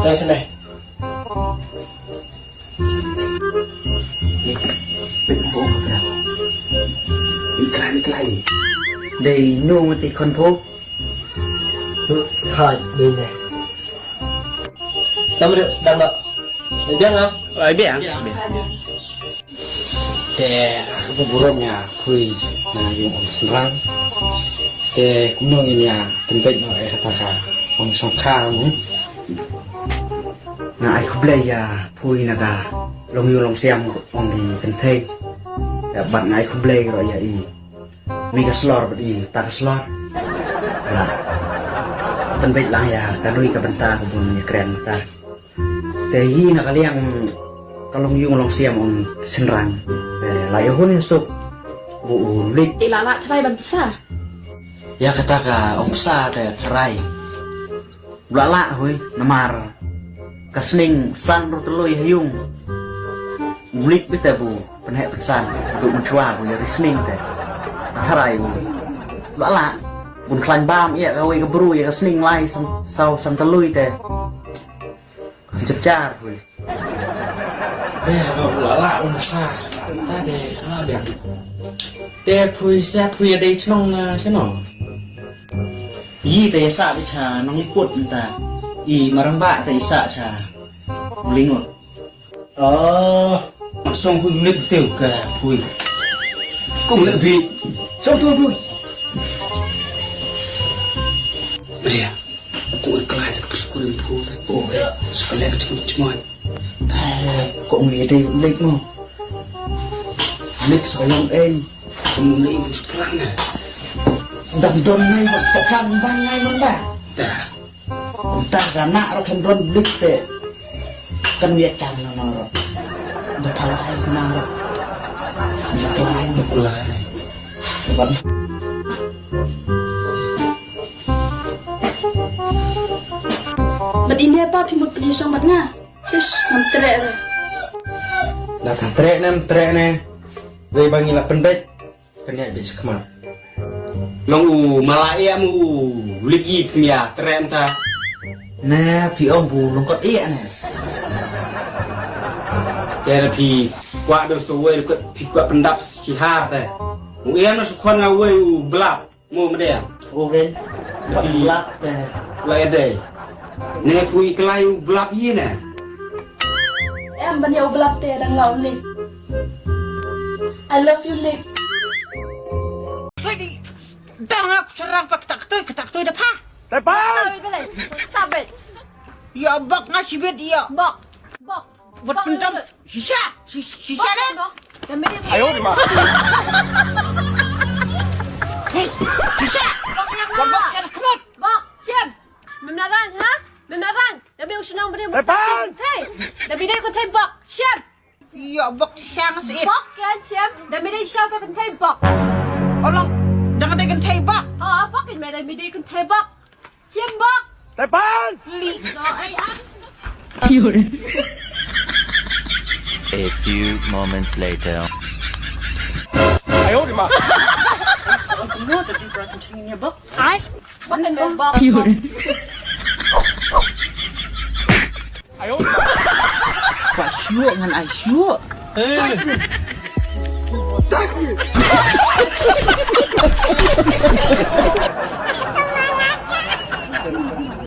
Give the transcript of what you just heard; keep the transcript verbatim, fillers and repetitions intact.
Sa sene. Peit mo ka bra. Iklai, iklai. Dei no mati khon pho. Hai, dei ne. Tam re sedang nak. Biang ah. Ai biang. Te ka burom ïa phi na ïing ong Synrang. Te kumno ngin ïa pynbeit noh ïa kata ka ong Songkha mo. Nga ai khublei ïa phi na ka long ïing long sem ong ki kynthei. Ïa bad nga ai khublei ruh ïa i mei ka Slor bad i ta ka Slor. Lah pynbeit lang ïa kano ka bynta ka bun ïa kren ta. Te hi na ka liang ka long ïing long sem ong Synrang. Te la ïa hun ïa suk bu u lik. I la la trai ban psa. Ïa kata ka ong psa te trai. Bla la hui namar ka sning san ru tylui ha ïung. Lik bita bu pynhek pynsan du mynchwa bu ïa ri sning te. Trai bu bla la bun khlaiñ bam ïa ka wei ka bru ïa ka sning lai san saw san tylui te. Jyrjar phi. Deh, ba u la la u masa. Ta deh, la biang. Te phi sa phi dei chnong na chnong. Yi te sa bi cha nong iput nta. I marang ba te sa cha. Lingut. Oh, song hui mlik teu ka phi. Kong le bi. Song tu phi. Maria. Ko i klai sa ka pyskurim phu ta. Oh, eh, sa ka lek chmon chmon. Ta, ko ngi dei lek mo. Lek sa long ei. Ko ngi dei mo sa plang na. Dang don nei mo sa plang bang nei mo ba. Ta. Ta ka na ro kan don lek te. Kan wi kan na ro. Da ta ai na ro. Da ta ai na kulai. Ban. Bad ine pa phi mut pynïasong bad nga. Ish, ngam treh re. Da ka treh ne, ngam treh ne. Wei ba ngi la pynbeit. Kan ïa beit shikmat. Long u mala ïa mu u ligi phi mia treh ta. Ne phi ong bu longkot ïa ne. Te phi kwah do so wei phi kwah pyndap shi har te. U ïa no su khon nga wei u blap. Mo mdem. Okay. Wat blap te. Lai dei. Ne phi klai u blap yi ne. Em ban ïa u blap te dang lau lik. I love you lik. Sidi. Dang aku serang pat ketak tui ketak tui dah pa. Tepan. Tahu itu lai. Tahu. Ya bak nasi bet ya. Bak. Bak. Wat pyndam. Shisha. Shisha deh. Ayo di ma. Shisha. Bak shisha kemot. Bak. Siap. Menaran ha? Menaran. Dah biar usunang beri. Tepan. Hei. Dah biar kau tembak. Siap. Ïa bok shang sih. Bok kan siap. Dah biar shisha kau kynthei bok. Olong. Dah kynthei bok. Oh, bok kan dah biar kynthei bok. Siap bok. Tepan. Li do ai ah. A few moments later. Ayo di ma. Aku mau tadi perhatian bok. Ai. Bok kan bok. Ayo. Kwah shuh ngan ai shuh.